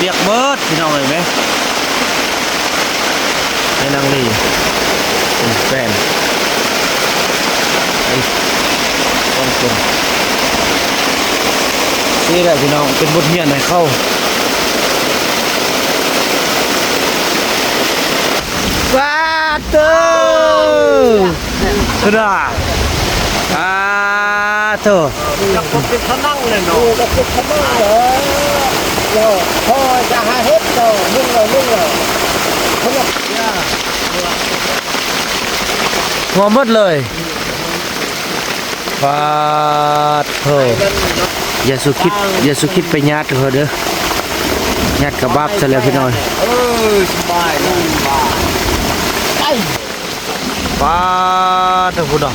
ປຽກເບິດພີ່ນ້ອງເອີຍແມະ ໃຫ້ນາງລີເປັນແຟນ ເອີຍ ສອງຄົນ ນີ້ແຫຼະພີ່ນ້ອງ ເປັນບົດຮຽນໃຫ້ເຂົາ. ປາໂຕ ເພິ່ນວ່າ ປາໂຕ ຈັກບໍ່ເປັນພະນັງແລ້ວເນາະ ເອີ ຈັກເປັນພະນັງແລ້ວ ແລ້ວພໍຈະຫາເຮັດແລ້ວ ມຶງແລ້ວ ມຶງແລ້ວ ເພິ່ນວ່າ ຫົວໝົດເລີຍ. ປາດໂທ້ ຢ່າສຸຄິດ ຢ່າສຸຄິດໄປຍາດເຂົາເດີ ຍາດກະບາບຊະແລ້ວພີ່ນ້ອງ. ເອີ ສະບາຍ ສະບາຍ ໄປ ປາດໂທ້ ພຸ້ນເນາະ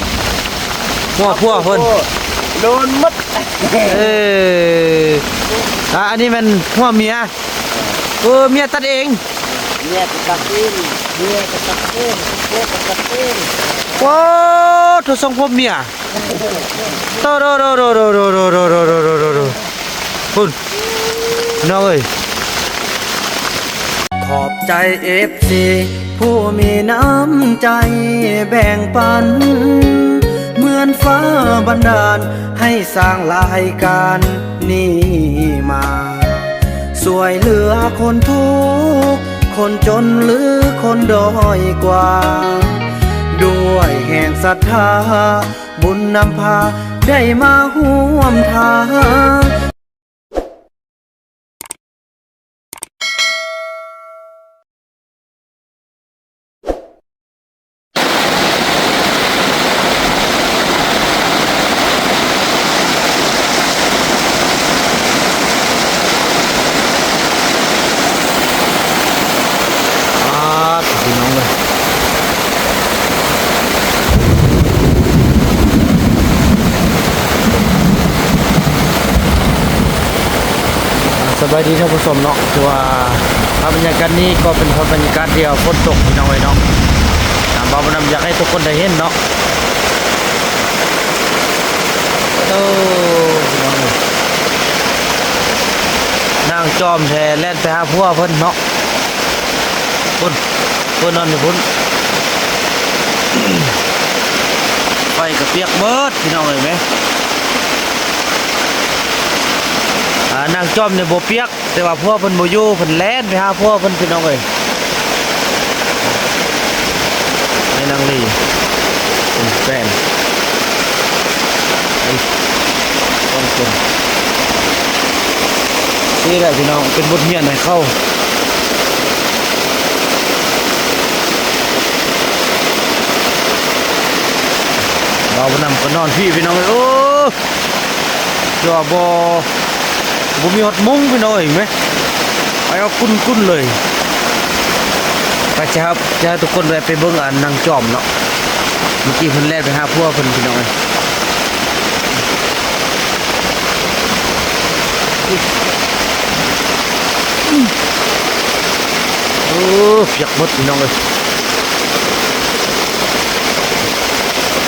ຫົວຜົວເພິ່ນ ໂດນໝົດ. ເອີ ອ່າ ອັນນີ້ແມ່ນຫົວເມຍ ເອີ ເມຍຕັດເອງ ເມຍກະຕັດເອງ ເມຍກະຕັດເອງ ຜົວກະຕັດເອງ. ໂອ້ ໂທ້ ຊົງຜົມເມຍ ໂຕ ໂຕ ໂຕ ພຸ້ນ ນ້ອງເອີຍ. ຂອບໃຈເອັຟຊີຜູ້ມີນ້ຳໃຈແບ່ງປັນ ເໝືອນຟ້າບັນດານໃຫ້ສ້າງລາຍການນີ້ມາ ຊ່ວຍເຫຼືອຄົນທຸກ ຄົນຈົນ ຫຼື ຄົນດ້ອຍກວ່າ ດ້ວຍແຮງສັດທາ ບຸນນຳພາ ໄດ້ມາຮ່ວມທາງ. ປາດ ພີ່ນ້ອງເອີຍ ອ່າ ສະບາຍດີທ່ານຜູ້ຊົມເນາະ ຄືວ່າພາບບັນຍາກາດນີ້ກໍເປັນພາບບັນຍາກາດທີ່ວ່າຝົນຕົກ ພີ່ນ້ອງເອີຍເນາະ ອ່າ ບ່າວບຸນນຳຢາກໃຫ້ທຸກຄົນໄດ້ເຫັນເນາະ. ໂອ້ ພີ່ນ້ອງເອີຍ ນາງຈອມແທ້ແລ່ນໄປຫາຜົວເພິ່ນເນາະ ພຸ້ນ ເພິ່ນນອນຢູ່ພຸ້ນ ໄປກະປຽກເບິດ ພີ່ນ້ອງເອີຍແມະ ອ່າ ນາງຈອມນີ້ບໍ່ປຽກ ແຕ່ວ່າຜົວເພິ່ນບໍ່ຢູ່ ເພິ່ນແລ່ນໄປຫາຜົວເພິ່ນ ພີ່ນ້ອງເອີຍ ໃຫ້ນາງລີເປັນແຟນ ເອີຍ ສອງຄົນ ນີ້ແຫຼະພີ່ນ້ອງ ເປັນບົດຮຽນໃຫ້ເຂົາ. ບ່າວບຸນນຳກະນອນພີ້ ພີ່ນ້ອງເອີຍ ໂອ້ ຈະວ່າບໍ່ ບໍ່ມີຮອດມຸ້ງພີ່ນ້ອງເອີຍແມະ ໄອອອກກຸ້ນໆເລີຍ. ໄປ ຈະ ຈະໃຫ້ທຸກຄົນແວະໄປເບິ່ງອັນນາງຈອມເນາະ ເມື່ອກີ້ເພິ່ນແລ່ນໄປຫາຜົວເພິ່ນພີ່ນ້ອງເອີຍ. ໂອ້ ປຽກເບິດພີ່ນ້ອງເອີຍ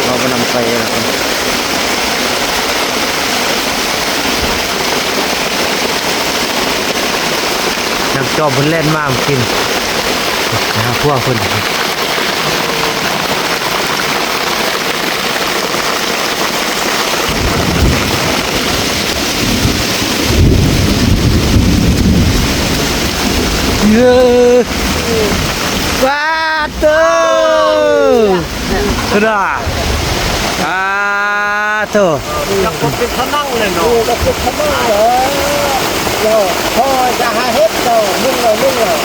ເຮົາກະນຳໄປແລ້ວ ນາງຈອມເພິ່ນແລ່ນມາເມື່ອກີ້ ໄປຫາຜົວເພິ່ນ. ເອີ ປາໂຕ ເພິ່ນວ່າ ປາໂຕ ຈັກບໍ່ເປັນພະນັງແລ້ວເນາະ ເອີ ຈັກເປັນພະນັງແລ້ວ ແລ້ວພໍຈະຫາເຮັດແລ້ວ ມຶງແລ້ວ ມຶງແລ້ວ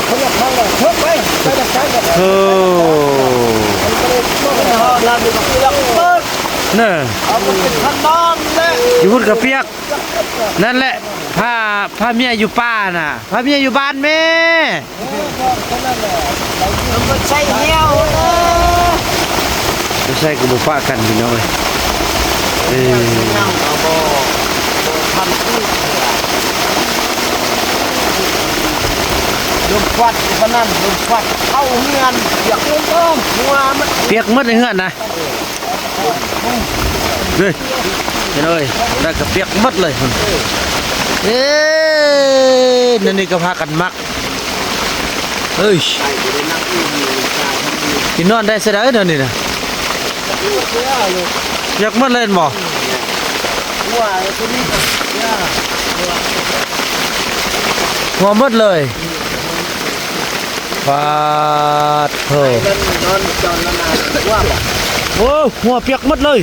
ເພິ່ນວ່າເຂົາແລ້ວ ເທິກໄປ ໄປນຳກັນແລ້ວ ໂອ້ ມັນກໍເລີຍ ເພິ່ນວ່າລາວນີ້ກໍເປີກເປີກ ເນີ ເອົາມັນເປັນພະນັງແຫຼະ ຢູ່ພຸ້ນກະປຽກ ນັ້ນແຫຼະ ພາ ພາເມຍຢູ່ປ່ານະ ພາເມຍຢູ່ບ້ານແມ່ ມັນບໍ່ໃຊ່ແນວນະ ບໍ່ໃຊ່ກະບໍ່ປະກັນພີ່ນ້ອງເອີຍ ເອີ ຍັງກະບໍ່ ບໍ່ທັນອີກເທື່ອ ລົມພັດປານນັ້ນ ລົມພັດເຂົ້າເຮືອນ ປຽກເບິດຫົວມັນ ປຽກໝົດໃນເຮືອນນະ. ເອີ ເອີຍ ພີ່ນ້ອງເອີຍ ນັ້ນກະປຽກໝົດເລີຍ ເອີ ເອີ ນັ້ນນີ້ກໍພາກັນມັກ ເອີຍ ກິນນອນໄດ້ຊະໃດແນວນີ້ນະ ຢາກໝົດເລີຍແມ່ນບໍ່? ຫົວໝົດເລີຍ. ປາດໂທ້ ໂອ້ ຫົວປຽກໝົດເລີຍ.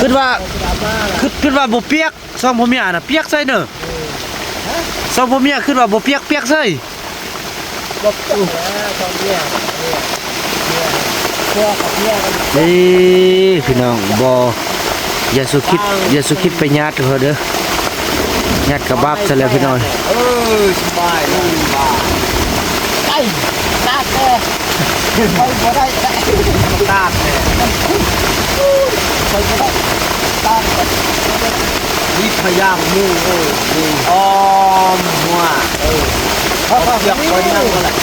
ຄິດວ່າ ຄິດ ຄິດວ່າບໍ່ປຽກ ສອງຜົວເມຍນະ ປຽກໃສ່ເນີ ສອງຜົວເມຍຄິດວ່າບໍ່ປຽກ ປຽກໃສ່. ເອີ ພີ່ນ້ອງ ບໍ່ ຢ່າສຸຄິດ ຢ່າສຸຄິດໄປຍາດເຂົາເດີ ຍາດກະບາບຊະແລ້ວພີ່ນ້ອງ. ເອີ ສະບາຍ ສະບາຍ ໄປ ຕາກແດ່ ໄປບໍ່ໄດ້ ຕາກແດ່ ໄປບໍ່ໄດ້ ຕາກແດ່. ມີພະຍາງໝູ ເອີ ມີອ້ອມຫົວ ເອີ ເຂົາກໍເອົາພະຍາງ ມີພະຍາງ ແລ້ວເ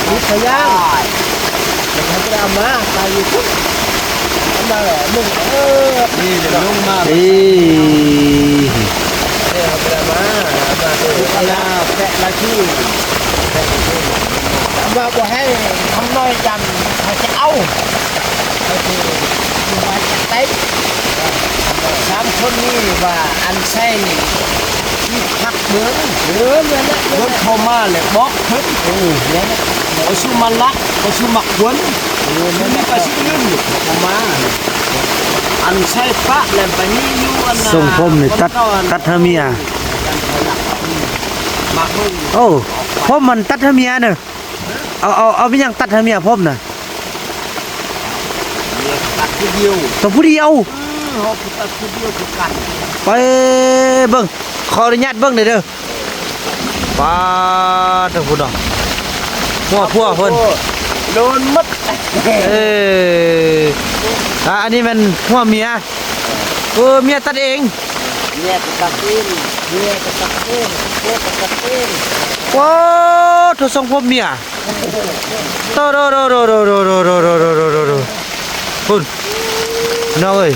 ຂົາກໍເອົາມາໃສ່ຢູ່ພຸ້ນ ເອົາມາແລ້ວ ເອີ ນີ້ລົງມາ ເອີ ເອົາມາ ເອົາມາ ເອີ ພະຍາງແປະລາຄີ ເອົາມາບໍ່ໃຫ້ທຳນ້ອຍຈັນ ເຂົາຈະເອົາ ເຂົາຈະຢູ່ມາຈັກໄດ້. ສາມຄົນນີ້ວ່າອັນໄຊນີ້ ທີ່ພັກເບິ່ງ ເອີ ແມ່ນແຫຼະ ເບິ່ງເຂົ້າມາແລ້ວບອກເພິ່ນ ເອີ ແມ່ນແຫຼະ ເຂົາຊິມາລັກ ເຂົາຊິມາກວນ ເອີ ແມ່ນແຫຼະ ມີປາຊິອື່ນເຂົ້າມາ ອັນໄຊປະແລ້ວໄປນີ້ຢູ່ອັນນ່າ ຊົງຜົມນີ້ຕັດ ຕັດໃຫ້ເມຍ ມາເບິ່ງ ໂອ້ ຜົມມັນຕັດໃຫ້ເມຍເນີ. ເອົາ ເອົາ ເອົາແມ່ນຫຍັງຕັດໃຫ້ເມຍຜົມນະ? ເມຍຕັດຜູ້ດຽວ ຕັດຜູ້ດຽວ ເອີ ເຮົາກໍຕັດຜູ້ດຽວຄືກັນ. ໄປເບິ່ງ ຂໍອະນຸຍາດເບິ່ງແດ່ເດີ. ປາດເດີພຸ້ນເນາະ ຫົວຜົວເພິ່ນ ໂດນໝົດ. ເອີ ອ່າ ອັນນີ້ແມ່ນຫົວເມຍ ເອີ ເມຍຕັດເອງ. ເມຍກໍຕັດເອງ ເມຍກໍຕັດເອງ ຜົວກໍຕັດເອງ. ວ້າວ ໂທ້ ຊົງຜົມເມຍ ໂຕໂຕໂຕ ພຸ້ນ ນ້ອງເອີຍ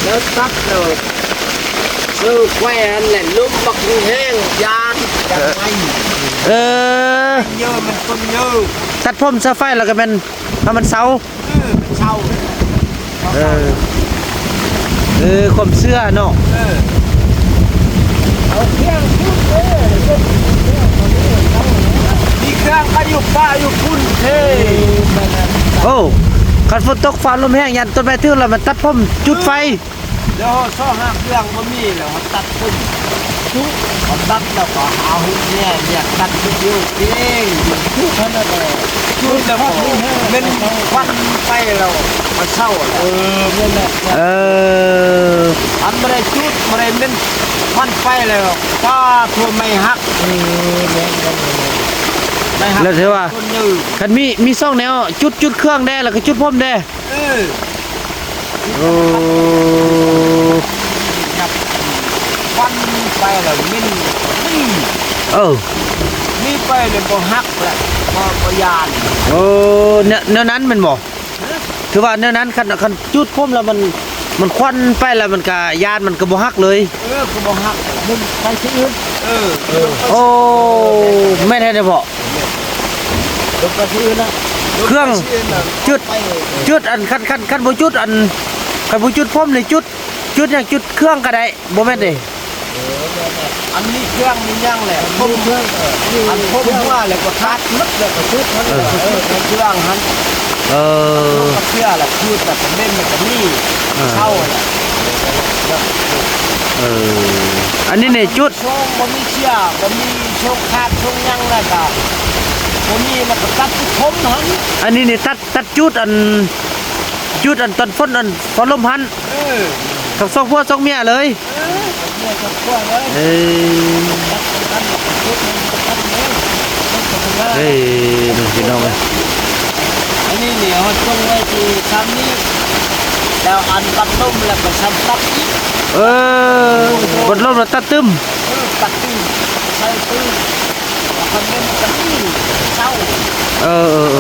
ແລ້ວຕັດແລ້ວ ເຊີໄຟຫັ້ນແຫຼະ ລົມບັກແຮງ ຢານ ຢານໄຟ ເອີ ເຢີມັນຕົ້ນເຢີ ຕັດຜົມເຊີໄຟແລ້ວກໍແມ່ນໃຫ້ມັນເຊົາ. ເອີ ເຊົາ ເອີ ເອີ ຄວາມເຊື່ອເນາະ ເອີ ເອົາເຄື່ອງພຸ້ນເດີ ມີເຄື່ອງກໍຢູ່ປ່າຢູ່ພຸ້ນເດ້. ໂອ້ ຄັນຝົນຕົກຟ້າລົມແຮງ ຢ້ານຕົ້ນໄມ້ຖືກແລ້ວມັນຕັດຜົມ ຈຸດໄຟ ແລ້ວເຮົາຊອກຫາເຄື່ອງບໍ່ມີແລ້ວເຮົາຕັດຜົມ ເຮົາຕັດແລ້ວກໍຫາຫຸ້ມແຫ່ ແບບຕັດຄືດຽວເອງ ຈຸດຫັ້ນນະ ຈຸດແລ້ວກໍແມ່ນຄວັນໄປແລ້ວກໍເຊົາແລ້ວ. ເອີ ແມ່ນແຫຼະ ເອີ ອັນບໍ່ໄດ້ຈຸດ ບໍ່ໄດ້ແມ່ນຄວັນໄປແລ້ວ ຕາໂທໄມ້ຫັກ. ເອີ ແມ່ນໆ ໄມ້ຫັກ ແລ້ວຖືວ່າ ຄົນໜຶ່ງ ຄັນມີ ມີສອງແນວ ຈຸດ ຈຸດເຄື່ອງແດ່ ແລ້ວກໍຈຸດຜົມແດ່. ເອີ ໂອ້ ຄວັນໄປແລ້ວມິນ ເອີ ມີໄປແລ້ວບໍ່ຫັກແຫຼະ ບໍ່ ບໍ່ຢ້ານ. ໂອ້ ແນວ ແນວນັ້ນແມ່ນບໍ່? ຄືວ່າແນວນັ້ນ ຄັນ ຄັນຈຸດຜົມແລ້ວມັນ ມັນຄວັນໄປແລ້ວມັນກະຢ້ານ ມັນກະບໍ່ຫັກເລີຍ. ເອີ ກໍບໍ່ຫັກ ມັນໄປທີ່ອື່ນ. ເອີ ເອີ ໂອ້ ແມ່ນແທ້ເດພໍ່. ລົງໄປທີ່ອື່ນນະ ເຄື່ອງ ຈຸດ ຈຸດອັນ ຄັນ ຄັນ ຄັນບໍ່ຈຸດອັນ ຄັນບໍ່ຈຸດຜົມນີ້ ຈຸດ ຈຸດຫຍັງ ຈຸດເຄື່ອງກໍໄດ້ ບໍ່ແມ່ນເດ. ເອີ ແມ່ນແຫຼະ ອັນມີເຄື່ອງມີຫຍັງແຫຼະ ຜົມ ອັນຜົມຫົວແລ້ວກໍຕັດໝົດ ແລ້ວກໍຈຸດມັນ ເອີ ເອີ ເຄື່ອງຫັ້ນ ເອີ ເຄື່ອງແລ້ວ ຈຸດແລ້ວກໍເມັນ ແລ້ວກໍມີ ເອີ ເຊົາແຫຼະ. ເອີ ອັນນີ້ນີ້ຈຸດ ຊົງ ບໍ່ມີເຊື້ອ ບໍ່ມີຊົງຂາດຊົງຫຍັງ ແລ້ວກໍບໍ່ມີ ແລ້ວກໍຕັດຈຸດຜົມຫັ້ນ. ອັນນີ້ນີ້ຕັດ ຕັດຈຸດອັນ ຈຸດອັນຕອນຝົນ ອັນຟ້າລົມຫັ້ນ. ເອີ ທັງສອງຜົວສອງເມຍເລີຍ. ເອີ ເອີ ເອີ ພີ່ນ້ອງເອີຍ ອັນນີ້ນີ້ເຮົາຈົ່ງໄວ້ທີ່ຊຳນີ້ ແລ້ວອັນບັດລົມແລ້ວໄປຊຳຕັດອີກ. ເອີ ບັດລົມແລ້ວຕັດຕື່ມ. ເອີ ຕັດຕື່ມ ໃສ່ຕື່ມ ຄັນແມ່ນມັນກະມີເຊົາ. ເອີ ເອີ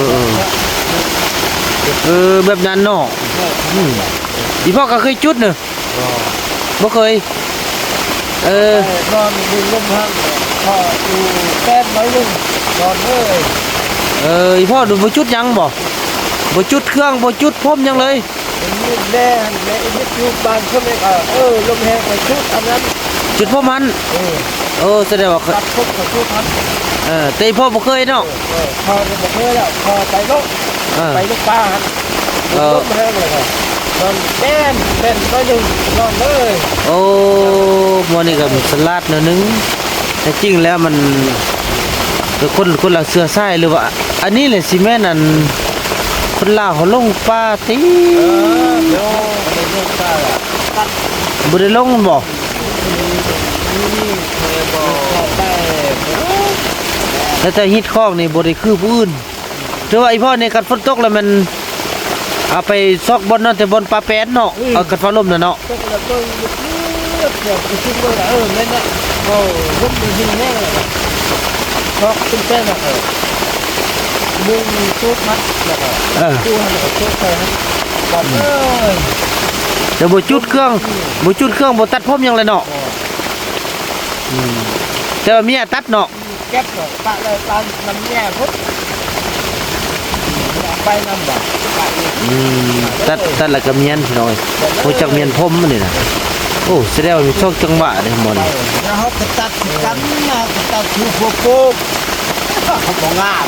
ເອີ ເອີ ແບບນັ້ນເນາະ. ເອີ ອືມ. ອີພໍ່ກໍເຄີຍຈຸດເນາະ? ບໍ່ ບໍ່ເຄີຍ. ເອີ ນອນຢູ່ລຸ່ມຫັ້ນ ພໍຢູ່ແປ້ນນ້ອຍໜຶ່ງ ນອນເລີຍ. ເອີ ອີພໍ່ບໍ່ຈຸດຫຍັງບໍ? ບໍ່ຈຸດເຄື່ອງ ບໍ່ຈຸດພົມຫຍັງເລີຍ? ມັນມີແດ່ຫັ້ນແຫຼະ ອີເຮັດຢູ່ບ້ານເພິ່ນເອງ ເອີ ລົມແຮງໄປຈຸດອັນນັ້ນ ຈຸດພົມຫັ້ນ. ເອີ ເອີ ສະແດງວ່າ ຕັດຜົມກໍຈຸດຫັ້ນ. ເອີ ແຕ່ພໍ່ບໍ່ເຄີຍເນາະ? ເອີ ພໍ່ນີ້ບໍ່ເຄີຍແລ້ວ ພໍ່ໄປລົກ ເອີ ໄປລົກປ່າຫັ້ນ. ເອີ ລົມແຮງແລ້ວກໍນອນແປ້ນ ແປ້ນໜ້ອຍໜຶ່ງ ນອນເລີຍ. ໂອ້ ໝໍນີ້ກໍສະຫຼາດໜ້ອຍໜຶ່ງ. ແທ້ຈິງແລ້ວມັນເປັນຄົນ ຄົນລະເຊື້ອສາຍ ຫຼືວ່າ ອັນນີ້ແຫຼະຊິແມ່ນອັນ ຄົນລາວເຮົາຫຼົງປ່າຕິ? ເອີ ບໍ່ໄດ້ຫຼົງປ່າ ບໍ່ໄດ້ຫຼົງບໍ? ແຕ່ ແຕ່ຮີດຄອງນີ້ບໍ່ໄດ້ຄືຜູ້ອື່ນ. ຖືວ່າອີພໍ່ນີ້ ຄັນຝົນຕົກແລ້ວແມ່ນເອົາໄປຊອກບ່ອນນອນ ແຕ່ບ່ອນປາແປນເນາະ. ອືມ ເອົາ ຄັນຟ້າລົມນະເນາະ. ຕົກແລ້ວເບິ່ງເຫຼືອດໆ ເອີ ແມ່ນລະ ເວົ້າລົມມັນແຮງແຮງລະ ຊອກເປັນແປນລະ ເອີ ມຸງຕູບມັດລະ ເອີ ຕູບຫັ້ນລະ ຕູບໃສ່ຫັ້ນ. ອືມ ເອີຍ ແຕ່ບໍ່ຈຸດເຄື່ອງ ອືມ ບໍ່ຈຸດເຄື່ອງ ບໍ່ຕັດຜົມຫຍັງເລີຍເນາະ. ອືມ ແຕ່ວ່າເມຍຕັດເນາະ. ເກັບເອົາປະເລີຍຕາມນ້ຳແຍ່ພຸ້ນ ໄປນຳບໍ່ ອືມ ຕັດ ຕັດແລ້ວກໍມ້ຽນ ພີ່ນ້ອງເອີຍ. ຮູ້ຈັກມ້ຽນຜົມອັນນີ້ນະ? ໂອ້ ສະແດງວ່າມີສອງຈັງຫວະເດ້ໝໍນີ້. ແລ້ວເຮົາກໍຕັດຄືກັນນະ ກໍຕັດຄືພວກໂກກ ບໍ່ງາມ.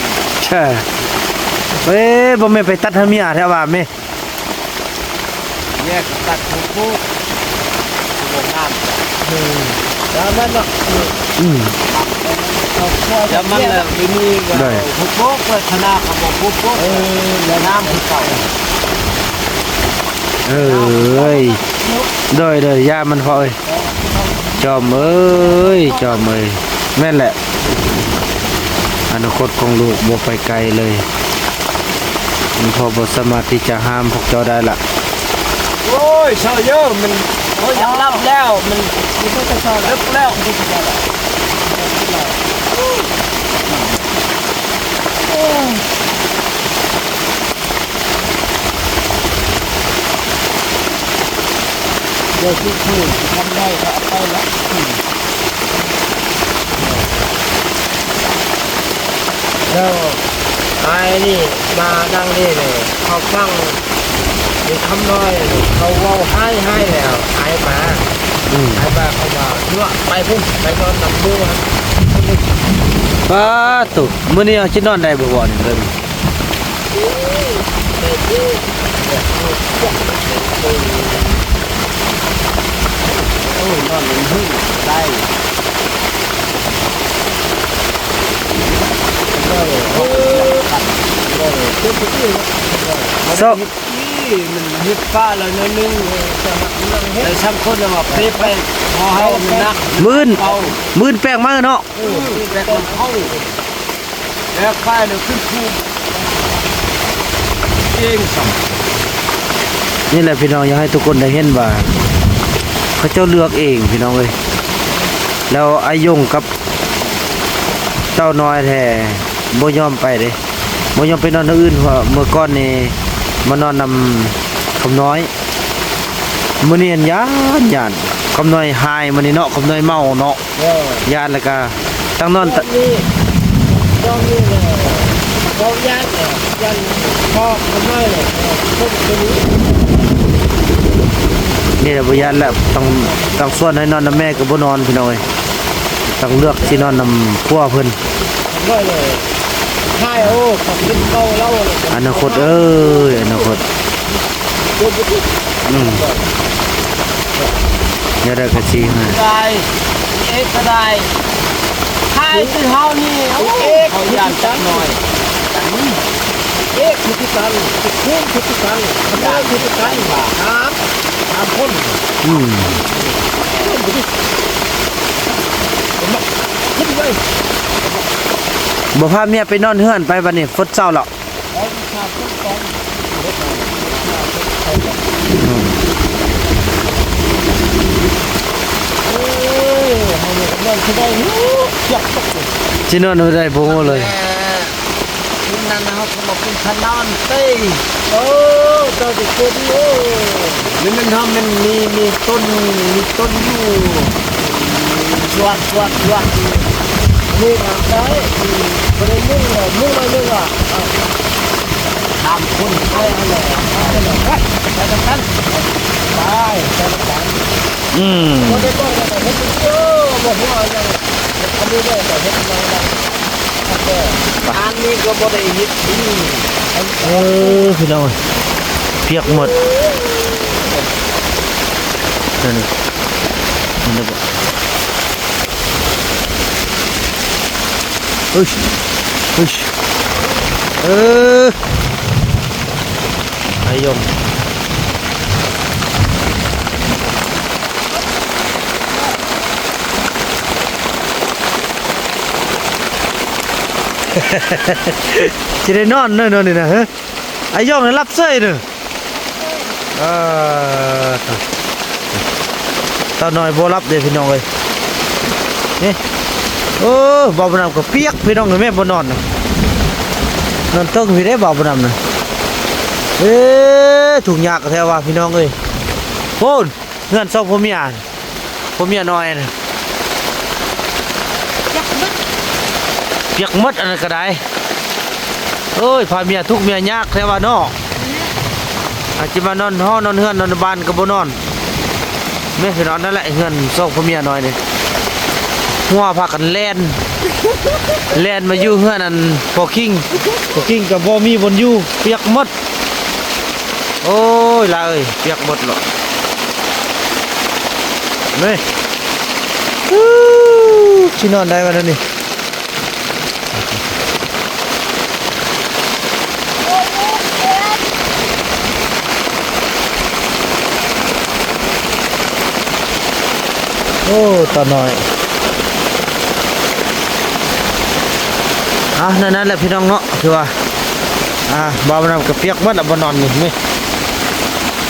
ເອີ ບໍ່ແມ່ນໄປຕັດໃຫ້ເມຍແທ້ວ່າແມ່. ແຍກກັນຕັດຜູ້ປູກ ຜູ້ບໍ່ງາມ. ເອີ ແລ້ວນັ້ນເນາະ. ອືມ ເອົາຄວາຍ ແລ້ວມັນແລ້ວ ໄປນີ້ກໍ ໂດຍ ຜູ້ປູກ ລັກສະນະກໍບໍ່ຜູ້ປູກ. ເອີ ແລ້ວງາມຄືເກົ່າ. ເອີ ໂດຍ ໂດຍ ຢ່າມັນພໍ່ເອີຍ. ຈອມເອີຍ ຈອມເອີຍ ແມ່ນແຫຼະ ອະນາຄົດຂອງລູກບໍ່ໄປໄກເລີຍ ພໍ່ບໍ່ສາມາດທີ່ຈະຫ້າມພວກເຈົ້າໄດ້ລະ. ໂອ້ຍ ເຊົາເຢີ ມັນ ໂອ້ຍ ຢາກຫຼັບແລ້ວ ມັນເລິກແລ້ວ. ດຽວຊິຄຸຍ ທຳໄດ້ກໍເອົາໄປລະ. ອືມ ແລ້ວອ້າຍນີ້ມານັ່ງນີ້ເລີຍ ເຂົາຟັງ ເດັກຄຳນ້ອຍເຂົາເວົ້າຮ້າຍໆ ແລ້ວອ້າຍມາ. ອືມ ອ້າຍມາ ເຂົາວ່າເນາະ ໄປພຸ້ນ ໄປນອນນຳໝູ່ຫັ້ນ. ປາໂຕ ມື້ນີ້ເຮົາຊິນອນໄດ້ບໍ່ວະນີ້? ໂອ້ ນອນເປັນຫຶ້ງໄດ້. ເສາະ ມັນເຮັດຟ້າແລ້ວໜ້ອຍໜຶ່ງ ແຕ່ສາມຄົນວ່າເປະໄປ ພໍເຮົາມັນໜັກ ມື້ອື່ນ ມື້ອື່ນແປງມາເນາະ. ເອີ ແບກເຂົ້າ ແບກໄປແລ້ວຂຶ້ນພູເອງຊ້ຳ. ນີ້ແຫຼະພີ່ນ້ອງ ຢາກໃຫ້ທຸກຄົນໄດ້ເຫັນວ່າ ເຂົາເຈົ້າເລືອກເອງພີ່ນ້ອງເອີຍ. ແລ້ວອ້າຍຍົງກັບເຕົ້ານ້ອຍແທ້ ບໍ່ຍອມໄປເດ້ ບໍ່ຍອມໄປນອນທາງອື່ນ ເພາະວ່າເມື່ອກ່ອນນີ້ມານອນນຳຄຳນ້ອຍ. ມື້ນີ້ຫັ້ນຢ້ານ ຢ້ານຄຳນ້ອຍຫາຍມື້ນີ້ເນາະ ຄຳນ້ອຍເມົາເນາະ. ເອີ ຢ້ານ ແລ້ວກະຕັ້ງນອນ ຊ່ວງນີ້ ຊ່ວງນີ້ແຫຼະ ເວົ້າຢ້ານແຫຼະ ຢ້ານພໍ່ຄຳນ້ອຍແຫຼະ ເອີ ຄົນຄົນນີ້. ນີ້ແຫຼະບໍ່ຢ້ານແລ້ວ ຕ້ອງ ຕ້ອງຊວນໃຫ້ນອນນຳແມ່ກໍບໍ່ນອນພີ່ນ້ອງເອີຍ ຕ້ອງເລືອກຊິນອນນຳຜົວເພິ່ນ. ອະນາຄົດເອີຍ ອະນາຄົດ. ອືມ ແນວໃດກໍຊິໃຫ້ ໄດ້ ເອກກໍໄດ້ ໃຫ້ຄືເຮົານີ້ ໂອ້ຍ ເອກ ຂໍຢ້ານຈັກໜ້ອຍ ເອກຄືກັນ ຄູນຄືກັນ ຄະແນນຄືກັນ ຫາມ ຫາມຄົນ. ອືມ ຂຶ້ນໄປ ບໍ່ພາເມຍໄປນອນເຮືອນໄປ ບັດນີ້ຝົນເຊົາແລ້ວ. ອືມ ຊິນອນໄດ້ບໍ່ຮູ້ເລີຍ. ຄືນັ້ນເຮົາກໍບໍ່ເປັນພານອນຕິ. ໂອ້ ເຈົ້າຊິເກີດດີ ໂອ້. ນີ້ມັນທຳ ມັນມີ ມີຕົ້ນ ມີຕົ້ນຢູ່ ຊວດ ຊວດ ຊວດ ນີ້ນະ ໄດ້ ບໍ່ໄດ້ມຸງ ມຸງໄວ້ເລີຍວ່າ ສາມຄົນ ໄປຫັ້ນແຫຼະ ໄປຫັ້ນແຫຼະ ໄປ ໄປນຳກັນ ໄປ ໄປນຳກັນ ອືມ ບໍ່ໄດ້ ບໍ່ໄດ້ເຮັດ ໂອ້ ບໍ່ຮູ້ຫຍັງ ອັນນີ້ເດ້ ເຮັດຫຍັງ ອັນນີ້ກໍບໍ່ໄດ້ເຮັດ ອືມ ເອີ ພີ່ນ້ອງ ປຽກໝົດ ນັ້ນ ເຫັນແລ້ວບໍ່? ເຮີ້ຍ ເຮີ້ຍ ເອີ ໄອ້ຢອງ ຊິໄດ້ນອນເດີ ນອນນີ້ນະ ເຮີ ອາຢອງນີ້ຫຼັບເສີຍເດີ ເອີ ຕານ້ອຍບໍ່ຫຼັບເດ້ພີ່ນ້ອງເອີຍ ນີ້ ໂອ້ ບ່າວບຸນນຳກໍປຽກພີ່ນ້ອງເອີຍ ແມ່ນບໍ່ນອນນະ ນອນເທິງພີ້ເດ້ບ່າວບຸນນຳນະ ເອີ ທຸກຍາກແທ້ວ່າພີ່ນ້ອງເອີຍ ໂພນ ເຮືອນສອງຜົວເມຍ ຜົວເມຍນ້ອຍນະ ປຽກໝົດ ປຽກໝົດອັນນັ້ນກໍໄດ້ ໂອ້ຍ ພາເມຍທຸກເມຍຍາກແທ້ວ່າເນາະ ອາດຊິມານອນຫໍນອນເຮືອນນອນບ້ານກໍບໍ່ນອນ ແມ່ນຊິນອນນັ້ນແຫຼະ ເຮືອນສອງຜົວເມຍນ້ອຍນີ້ ຫົວພາກັນແລ່ນ ແລ່ນມາຢູ່ເຮືອນອັນພໍ່ຄິງ ພໍ່ຄິງກໍບໍ່ມີບ່ອນຢູ່ ປຽກໝົດ. ໂອ້ຍ ຫຼາຍເອີຍ ປຽກໝົດເນາະ ນີ້ ຊິນອນໄດ້ບໍ່ນະນີ້ ໂອ້ ຕານ້ອຍ ອ່ະ ນັ້ນແຫຼະພີ່ນ້ອງເນາະ ຄືວ່າ ອ່າ ບ່າວນຳກໍປຽກໝົດລະ ບໍ່ນອນນີ້ ນີ້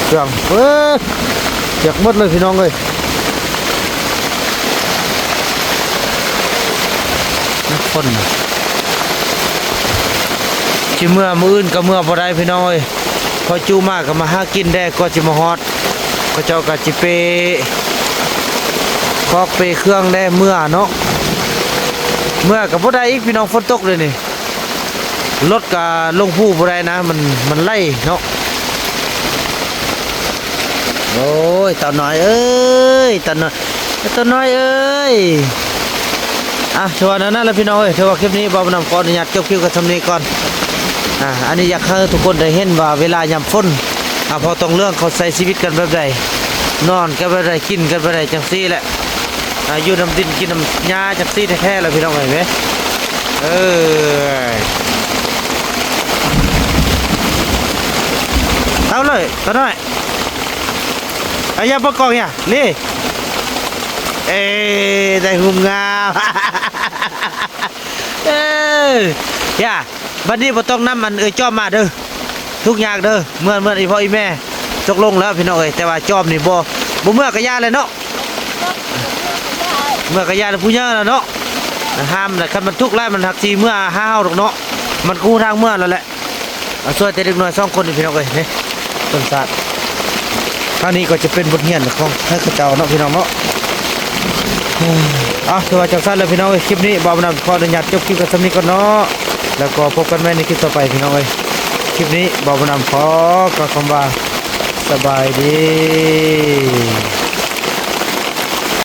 ເຄື່ອງ ເອີ ປຽກໝົດເລີຍພີ່ນ້ອງເອີຍ ຝົນ ຊິເມືອມື້ອື່ນກໍເມືອບໍ່ໄດ້ພີ່ນ້ອງເອີຍ ພໍຈຸມາກໍມາຫາກິນແດ່ ກວ່າຊິມາຮອດ ເຂົາເຈົ້າກໍຊິເປ ຄອກເປເຄື່ອງແດ່ເມືອເນາະ ເມືອກໍບໍ່ໄດ້ອີກພີ່ນ້ອງ ຝົນຕົກເດນີ້ ລົດກໍລົງພູບໍ່ໄດ້ນະ ມັນ ມັນໄຫຼເນາະ ໂອ້ຍ ຕານ້ອຍເອີຍ ຕານ້ອຍ ຕານ້ອຍເອີຍ ອ່ະ ຖືວ່ານັ້ນລະພີ່ນ້ອງເອີຍ ຖືວ່າຄລິບນີ້ບ່າວບຸນນຳຂໍອະນຸຍາດຈົບຄລິບກັນສ່ຳນີ້ກ່ອນ ອ່າ ອັນນີ້ຢາກໃຫ້ທຸກຄົນໄດ້ເຫັນວ່າເວລາຍາມຝົນ ອ່າ ພໍ່ທອງເຫຼືອງເຂົາໃຊ້ຊີວິດກັນແບບໃດ ນອນກັນແບບໃດ ກິນກັນແບບໃດ ຈັ່ງຊີ້ແຫຼະ ອ່າ ຢູ່ນຳດິນກິນນຳຫຍ້າຈັ່ງຊີ້ແທ້ໆລະພີ່ນ້ອງເອີຍ ເອີ ເອົາເລີຍ ຕານ້ອຍ ອາ ຢ່າປະກອງ ຢ່າ ນີ້ ເອີ ໄດ້ຫຸມງາມ ເອີ ຢ່າ ບັດນີ້ບໍ່ຕ້ອງນຳອັນເອື້ອຍຈອມມາເດີ ທຸກຍາກເດີ ເມືອ ເມືອອີ່ພໍ່ອີ່ແມ່ ຕົກລົງແລ້ວພີ່ນ້ອງເອີຍ ແຕ່ວ່າຈອມນີ້ບໍ່ ບໍ່ເມືອກະຢ່າແຫຼະເນາະ ເມືອກະຢ່າແລ້ວ ຜູ້ໃຫຍ່ແລ້ວເນາະ ຫ້າມແຫຼະ ຄັນມັນທຸກຫຼາຍ ມັນຫາກຊິເມືອຫາເຮົາດອກເນາະ ມັນກໍຮູ້ທາງເມືອແລ້ວແຫຼະ. ອ່າ ຊ່ວຍແຕ່ເດັກນ້ອຍສອງຄົນນີ້ພີ່ນ້ອງເອີຍ ນີ້ຕົ້ນສາດ ທາງນີ້ກໍຈະເປັນບົດຮຽນຂອງໃຫ້ເຂົາເຈົ້າເນາະ ພີ່ນ້ອງເນາະ ອ່າ ຖືວ່າຈັ່ງຊັ້ນແລ້ວພີ່ນ້ອງເອີຍ ຄລິບນີ້ບ່າວບຸນນຳຂໍອະນຸຍາດຈົບຄລິບກັນສ່ຳນີ້ກ່ອນເນາະ ແລ້ວກໍພົບກັນໃໝ່ໃນຄລິບຕໍ່ໄປພີ່ນ້ອງເອີຍ ຄລິບນີ້ບ່າວບຸນນຳຂໍກ່າວຄຳວ່າ ສະບາຍດີ.